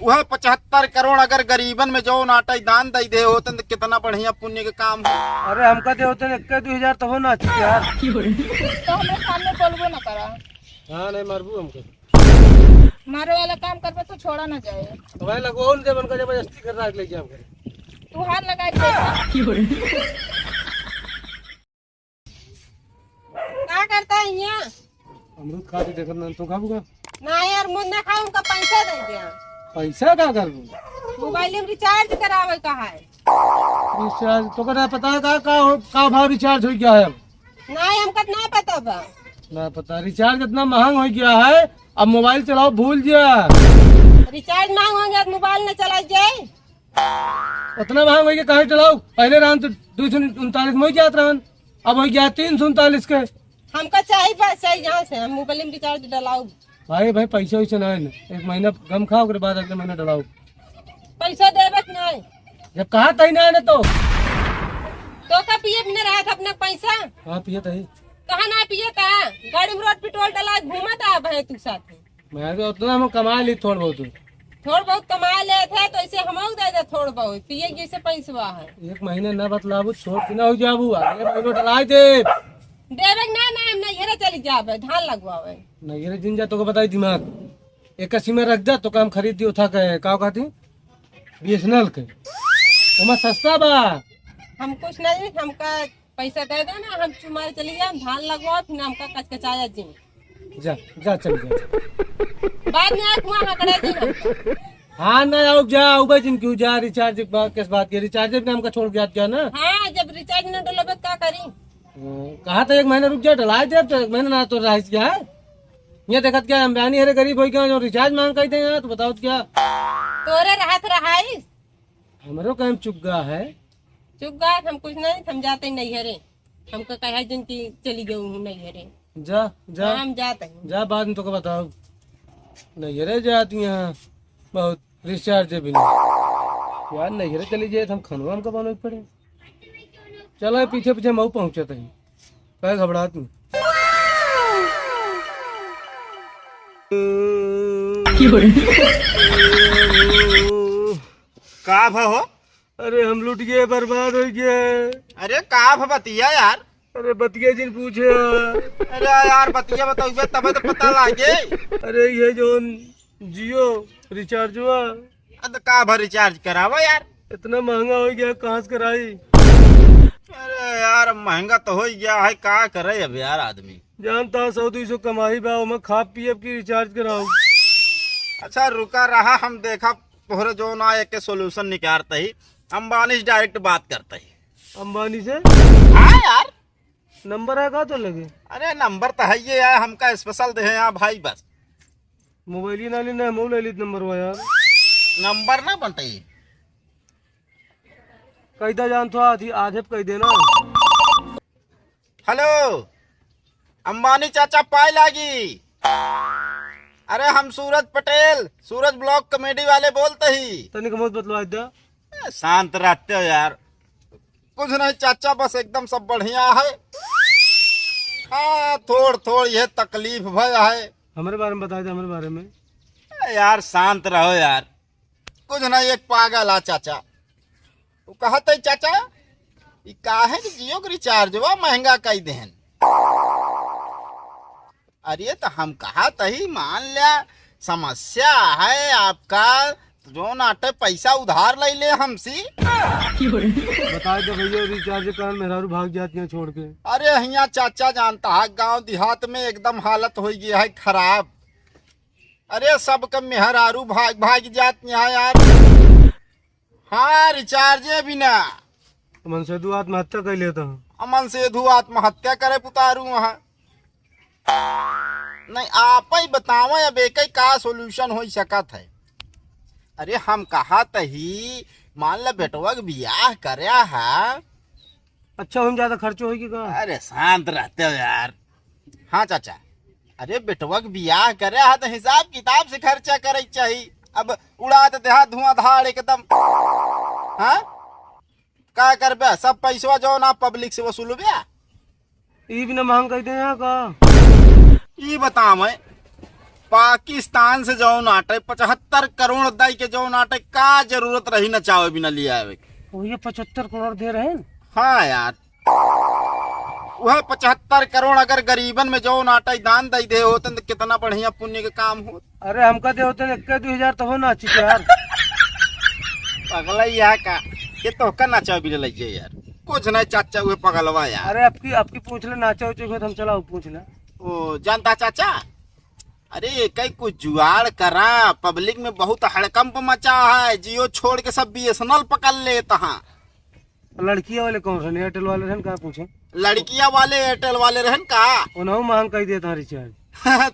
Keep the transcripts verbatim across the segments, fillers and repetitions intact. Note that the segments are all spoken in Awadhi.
वह पचहत्तर करोड़ अगर गरीबन में जौन आटा दान दे दे होतन तो कितना बढ़िया पुण्य के काम हो। अरे हमका दे होतन एक दो हजार तबो ना अच्छी यार। तो हमरे सामने बोलबो ना करा। हाँ, नहीं मारबू हमके। मारे वाला काम करबे तो छोड़ा ना जाए। तो भाई लगवाओ उनके, उनका जबरदस्ती कर रहा है, ले जाओ। तू हाथ लगा के देखा। का करता है यहाँ? अमरूद खा के देखत ना, तू खाबू का? ना यार, मुझ ना खाओ, उनका पैसा दे दिया। पैसा का करबू? मोबाइल में रिचार्ज करावे का है। रिचार्ज तो का पता है का, का हो, का भाव रिचार्ज हो गया है अब? ना, हमका ना पता बा। ना पता, रिचार्ज इतना महंग हो गया है, अब मोबाइल चलाओ भूल गया। रिचार्ज महंग हो गया, मोबाइल न चला जाए। उतना महंग हो गया, काहे चलाओ? पहले रहन तो दो सौ उनतालीस में हो जात रहन, अब हो गया तीन सौ उनतालीस के। हमका चाहिए बस, चाहिए यहाँ से, हम मोबाइल में रिचार्ज डलाओ। भाई, भाई, पैसा वैसा ना है ना, एक महीना गम खाओ, ओकरे बाद अगले महीना डलाओ। पैसा देवे के नहीं। जब कहा तही ना है ना तो। तो का पिए बिना रहा था अपना पैसा? हाँ, पिए तही। कहाँ ना पिए था? गाड़ी में रोड पे टोल डला घूमत आ भाई तू साथ में। मैं तो उतना हम कमा ली थोड़ बहुत। थोड़ बहुत कमा लेत है तो ऐसे हमहू दे दे थोड़ बहुत, पिए के जैसे पैसवा है। एक महीने ना बतलाबू, छोट ना हो जाबू, अगले महीने डलाई दे। देवे के ना, ना, हम नैहरे चली जाबे, धान लगवावे। नैहरे जिन जा, तोके बताई दिमाग। एक अस्सी में रख दे, तोके हम खरीद दियो था कहे, का कहती? बी एस एन एल के। ओमा सस्ता बा। हम कुछ नहीं, हमका पैसा दे दे ना, हम चुमारे चली जाए, धान लगवाओ, फिर हमका कचकचाया जी। जा, जा, चल जा। बाद में आँख मुँह हकड़े जी हमका। हाँ, ना आओ, जा, आओ भाई, जिन क्यों जा, रिचार्ज के बात, किस बात के रिचार्ज भी हमका छोड़ के जात क्या ना? हाँ, जब रिचार्ज ना डलबे तो का करी? हम्म, कहा था एक महीना रुक जा, डलाए दे, अब तो एक महीना ना तो रहा क्या है? ये देखत क्या, हम बयानी हरे गरीब हो गया, जो रिचार्ज मांग कही दे यार, तो बताओ क्या? तोरे रहत रहाइस। हमरो काम चुग्गा है। चुग्गा हम कुछ नहीं, हम जाते नैहरे। हमका कहे जिन की चली गई हूँ नैहरे। जा, जा। हाँ, हम जाते हैं। जा, बाद में तोके बताओ। नैहरे जाती हैं, बहुत रिचार्ज भी नहीं। यार, नैहरे चली जाए तो हम खनवा हमका बनवे के पड़े। चलो, पीछे पीछे मऊ पहुँचत ही। काहे घबरात नहीं? का भा हो? अरे हम लुट गए, बर्बाद हो गए। अरे का भा बतिया यार? अरे बतिया जिन पूछे। अरे यार बतिया बताओ तबे तो पता लागे। अरे ये जोन जियो रिचार्जवा। अरे तो का भा रिचार्ज करावा यार? इतना महंगा हो गया, कहाँ से कराई? अरे यार महंगा तो हो गया है, का करे अब यार आदमी। जानता है सौ दो सौ कमाई बा, ओमे खा पिए की रिचार्ज कराओ। अच्छा रुका रहा, हम देखा तोहरे जो ना एक सोल्यूशन निकारते ही, अंबानी से डायरेक्ट बात करते ही। अंबानी से? हाँ यार। नंबर है का तो लगे? अरे नंबर तो है ये यार, हमका स्पेशल दे है यहाँ भाई बस। मोबाइल ही ना लेना है, मोबाइल ले लीत नंबर हुआ यार। नंबर ना बनते ही। कैदा जान तो आधी आधे पे कह देना। हेलो, अंबानी चाचा पाए लागी। अरे हम सूरज पटेल, सूरज ब्लॉग कॉमेडी वाले बोलते ही। तनिक मत बतलवा दे। ए, शांत रहते हो यार। कुछ नहीं चाचा, बस एकदम सब बढ़िया है। हाँ, थोड़ थोड़ ये तकलीफ भय है। हमारे बारे में बता दे, हमारे बारे में। ए, यार शांत रहो यार। कुछ नहीं, एक पागल आ चाचा। वो कहत है, "चाचा, ई काहे के जियो के रिचार्जवा महंगा कई देहन?" अरे तो हम कहत ही, मान लिया समस्या है आपका, जो नाटे पैसा उधार ले ले हमसे। बता दे भैया, रिचार्ज के कारण मेहरारू भाग जाती हैं छोड़ के। अरे हियाँ चाचा जानता है, गांव देहात में एकदम हालत हो गई है खराब। अरे सबके मेहरारू भाग भाग जाती हैं यार। हाँ, रिचार्जे बिना। अमन सेधु आत्महत्या कर लेता हूँ। अमन सेधु आत्महत्या करे पुतारू वहाँ। नहीं, आप ही बतावे अब एक ही का सोल्यूशन हो सकत है। अरे हम कहा तही, मान ले बेटवा के बियाह करया है। अच्छा, हम ज्यादा खर्चो होई कि का? अरे शांत रहते हो यार। हाँ चाचा, अरे बेटवा के बियाह करे हा तो हिसाब किताब से खर्चा करे के चाही। अब उड़ा देते हा धुआंधार एकदम। हाँ, का करबे, सब पैसवा जौन आप पब्लिक से वसूलबे। ई बिना महंग कह दे यहाँ का? ई बतावे, पाकिस्तान से जौन आटे, पचहत्तर करोड़ दइ के जौन आटे, का जरूरत रही नचावे बिना लियावे के? वही पचहत्तर करोड़ दे रहे हैं। हाँ यार, वह पचहत्तर करोड़ अगर गरीबन में जौन आटे दान दइ दे होतन, तो कितना बढ़िया पुण्य के काम होत। अरे, हमका दे होते एक दुइ हजार तबो नाचित यार। पगला ही है का? ये तो का नाचा भी ले यार। कुछ नहीं चाचा, वह पगलवा यार। अरे, अबकी, अबकी पूछ ले, नाचा उचा हो तो हम चलाओ, पूछ ले। ओ, जानता चाचा? अरे, कई कुछ जुगाड़ करा, public में बहुत हड़कंप मचा है। Jio छोड़ के सब BSNL पकड़ लेत हैं। लड़किया वाले कौन रहन? Airtel वाले रहन, कहाँ पूछे? लड़किया वाले Airtel वाले रहन का? उनहु महंग कइ देत हैं recharge।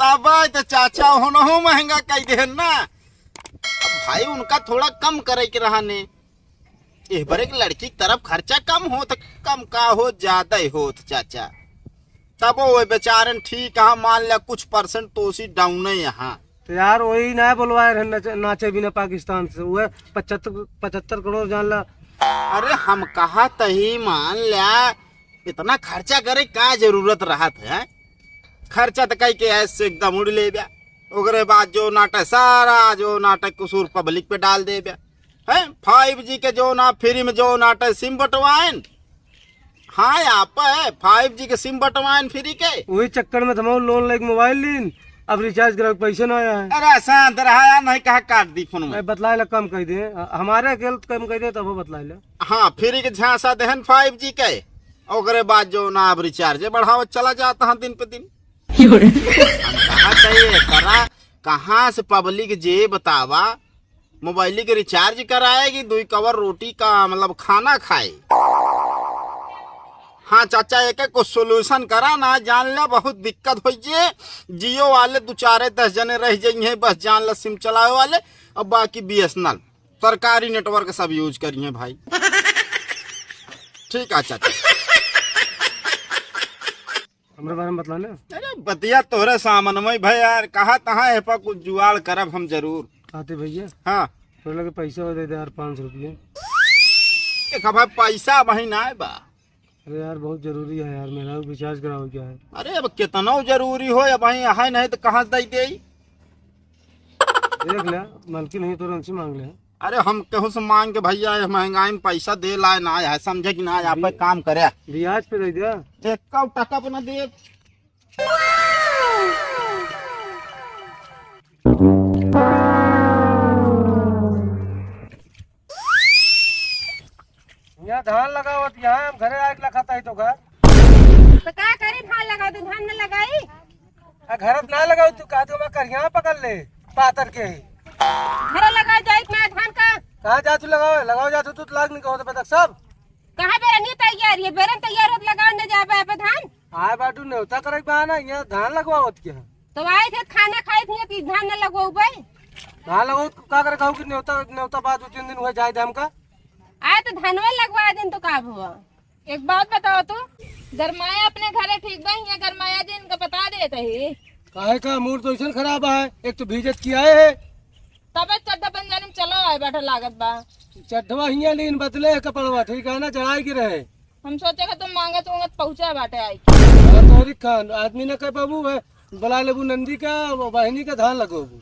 तब तो चाचा उनहु महंगा कइ देहन ना। अब भाई उनका थोड़ा कम करे के रहा ने। एह बरे के लड़की के तरफ खर्चा कम होत, कम का होत, ज्यादा ही होत चाचा। तबो वो बेचारन ठीक है, मान लिया कुछ percent तो उसी down है यहाँ। तो यार, वही ना बोलवाए रहे नाचे, नाचे बिना पाकिस्तान से, वह पचहत्तर, पचहत्तर करोड़ जान ला। अरे, हम कहा तही मान लिया, इतना खर्चा करे का जरूरत रहत है? खर्चा तो कई के ऐसे एकदम उड़ ले ब्या। ओकरे बाद जौन आटे सारा जौन आटे कसूर public पे डाल दे ब्या। हैं? Five G के जौन आप free में जौन आटे SIM बटवाएन, हाँ, आप है, five G के SIM बटवाएन free के। वही चक्कर में तो हम loan लेके mobile लीन, अब recharge करावे के पैसे ना आया है। अरे, शांत रहा यार, नहीं कहा काट दी फोन में। अरे, बतलाए ला कम कह दे, हमारे अकेले तो कम कह दे, तब वो बतलाए ला। हाँ, free के झांसा देहन five G के, ओकरे बाद जौन अब recharge बढ़ावत चला जात है दिन पे दिन। हम कहा चाहिए करा, कहाँ से public जे बतावा, mobile के recharge कराए कि दुई कवर रोटी का, मतलब, खाना खाए। हाँ चाचा, एक एक को solution करा ना, जान ले बहुत दिक्कत होइ जे। Jio वाले दो चारे दस जने रह जाइए बस, जान ले SIM चलावे वाले, और बाकी BSNL सरकारी network सब use करिए भाई। ठीक है चाचा। हमरे बारे में बतला ले। अरे बतिया तोहरे सामने में भाई यार, कहा तहाँ है पर कुछ जुगाड़ करब हम जरूर। आते भैया। हाँ। तोरे लगे पैसा हो दे दे यार, पाँच सौ रुपये। देखा भाई, पैसा अबहीं ना आए बा। अरे यार, बहुत जरूरी है यार, मेरा भी recharge करावे क्या है। अरे अब कितना जरूरी हो, अबहीं है नहीं तो कहाँ से दे दे? देख ले, मालकिन नहीं तो उनसे मांग ले। अरे हम केहू से मांग के भैया, ये महंगाई में पैसा दे लाए ना है, समझे कि ना, आप एक काम करे। ब्याज पे दे दिया। एक टका पे ना दे। यहाँ धान लगावत, यहाँ हम घरे आके लखाता ही तो घर। तो का करी, धान लगा दे, धान न लगाई। आ, घरत ना लगाओ तू, का तू हमार करिया पकड़ ले, पातर के। घरे लगा जाइत ना धान का। कहाँ जा तू लगाओ, लगाओ जा तू, तू तो लाग नहीं कहो तो बतख सब। कहाँ बेरनी तैयार, ये बेरन तैयार होत लगाओ न जाबे अबे धान। आए बाटू नेवता करे के बहाना, यहाँ धान लगवावत क्या? तो आए थे खाना खाए थे कि धान न लगवाऊ बे। धान लगवाओ का करे कहू कि नेवता, नेवता बाद दो तीन दिन हुए जाए दे हमका। आए तो धानवा लगवा दिन तो का हुआ? एक बात बताओ तू, गरमाया अपने घरे ठीक बा, हियाँ गरमाया जे इनका बता देत ही। काहे का मूड तो ऐसन खराब है, एक तो भीजत की आए है। तबे चड्ढा पंजानी में चलो आए बैठा लागत बा। चड्ढवा हियाँ लीन बदले है कपड़वा, ठीक है ना, चढ़ाई के रहे। हम सोचे कि तुम मांगत उंगत पहुँचा बाटे आई। हाँ, तोरी खान आदमी ना कह बाबू है, बुला लेबू नंदी का, वो बहिनी का धान लगोबू।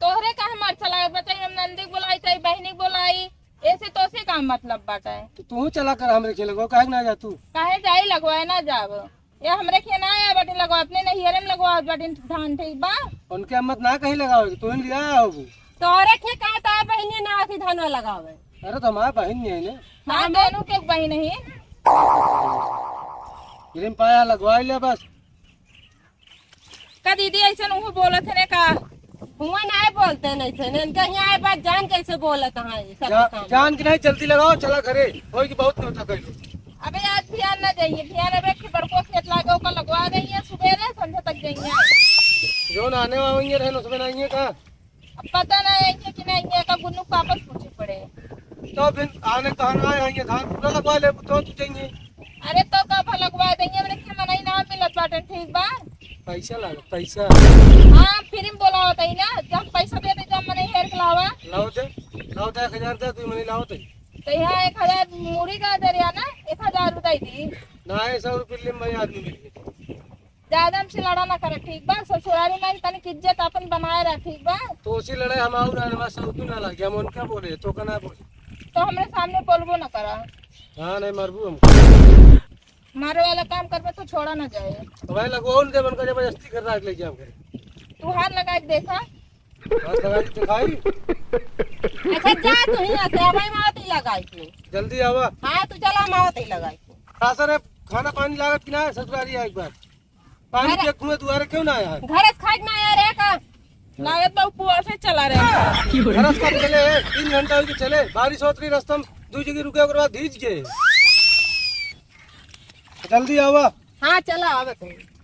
तोहरे का हमार चलाए बताई, हम नंदी के बोलाई चाहे बहिनी के बोलाई, ऐसे तो से का मतलब बाटे। तो तू चला कर हमरे खेल लगो, काहे के ना जा तू? काहे जाई लगवाए ना जाब? ये हमरे खेत ना आया बाटे लगवा, अपने नैहरे में लगवा बाटे धान, ठीक बा? उनके अम्मत ना कहीं लगावे, तू ही लिया होबू। तोहरे खेत का ता बहिनी ना आती धान लगावे। अरे तो हमारे बहिन नहीं है ना। हाँ, दोनों के बहिन ही। गिरिम पाया लगवा ले बस। का दीदी ऐसे उहु बोलत है ने का? हुआ ना बोलते नहीं थे ने, इनका यहाँ आए बात जान कैसे बोलत हैं ये सब जा-, के सामने। जान के नहीं, जल्दी लगाओ, चला घरे, होई कि बहुत नौता कर लो। अबे आज भियान ना जाइए, भियान अबे एक बड़को खेत लागे, ओकर लगवा देइए, सुबेरे संझा तक जाइए। जो ना आने वाले रहे, उसमें नहीं है का? अब पता ना है कि नहीं है का, गुन्नू के पापा से पूछे पड़े। तो फिर आने धान आए हैं, ये धान पूरा लगवा ले, तो तू जाइए। अरे तो का भा लगवा देइए, हमरे के मनई ना मिलत बाटे, ठीक बा? पैसा लाग, पैसा। हाँ, फिर हम बोलावत है ना, जब पैसा दे दे, जब मनई हेर के लावा। लाओ दे, लाओ दे, एक हजार दे, तू मनई लाओ दे। तो यहाँ एक हजार मुड़ी का दे रहा ना, एक हजार रुपये दी। ना, ये सौ रुपये ले भाई, आदमी मिल गए। ज्यादा हमसे लड़ा ना करा, ठीक बा? ससुरारी में तनिक इज्जत अपन बनाए रहा, ठीक बा? तो उसी लड़ाई हम आऊ ना, हमारे साथ तू ना लगे, हम उनका बोले, तो का ना बोले। तो हमरे सामने बोलबो ना करा। हाँ, नहीं मारबू हमको। मारे वाला काम करबे तो छोड़ा ना जाए। तो भाई लगवाओ उनके, उनका जबरदस्ती कर रहा है, ले जाओ घर। तू हाथ लगा के देखा। हाथ लगा के दिखाई। अच्छा जा तू यहाँ से, अब हम आवत ही लगाई के। जल्दी आवा। हाँ तू चला, हम आवत ही लगाई के। हाँ सर, अब खाना पानी लागत कि ना ससुरारी आए एक बार? पानी अरे। पिए कुएं दुआरे क्यों ना आया है? घर से खाए के ना आया रे का? लागत बा उपवास से चला रे। घर से कब चले? तीन घंटा हो गए चले। बारिश होत रही रास्ता में, दो जगह रुके, ओकर बाद भीज गए। जल्दी आवा। हाँ चला आवत है।